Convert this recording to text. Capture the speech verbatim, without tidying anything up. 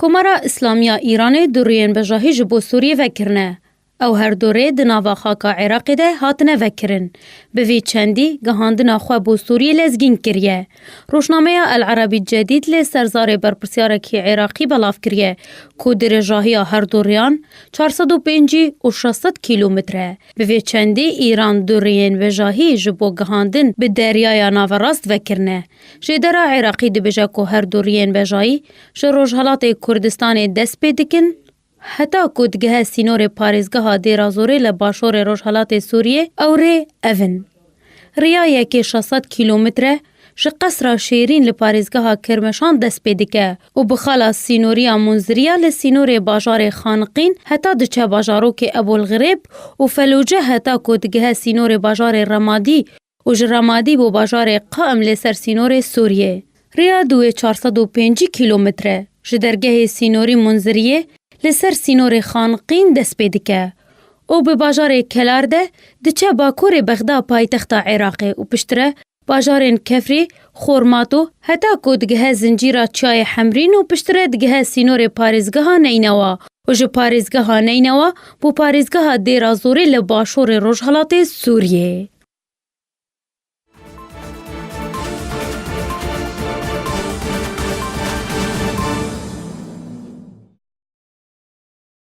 Komara Îslamî ya Îranê du rêyên bejahî ji bo Sûriyê vekirine. Ew her du rê di nava xaka Iraqê de hatine vekirin. Bi vî çendî gihandina xwe bo Sûriyê lezgîn kiriye. Rojnameya El Erabî Cedîd lê ser zarê berpirsiyarekî Iraqî belav kiriye ku dirêjahiya her du rêyan çar sed û pêncî û şeş sed kîlometre. Bi vê çendî Îran du rêyên bejahî ji bo gihandin bi Deryaya Naverast vekirine. Jêdera Iraqî dibêje ku her du rêyên bejahî ji Rojhelatê Kurdistanê dest pê dikin, heta ku digihe sînorê parêzgeha Dêra Zorê li başorê rojhelatê Sûriyê, ew rê ev in. Riya yekê şeş sed kîlometre ji Qesra Şêrîn li parêzgeha Kirmeşan dest pê dike û bi xala sînoriya Munziriya li sînorê bajarê Xaniqîn heta diçe bajarokê Ebol Xirêb û Feluce heta ku digihe sînorê bajarê Remadî û ji Remadî bo bajarê Qaim lê ser sînorê Sûriyê. Riya duwê çar sed û pêncî kîlometre ji dergehê sînorî Munziriyê li ser sînorê Xaniqîn dest pê dike û bi bajarê Kelar de diçe bakurê Bexda paytexta Iraqê û piştre bajarên Kefrî, Xormato heta ku digihe zincîra Çiyayê Hemrîn û piştre digihe sînorê parêzgeha Neynewa û ji parêzgeha Neynewa bo parêzgeha Dêra Zorê li başorê rojhelatê Sûriyê.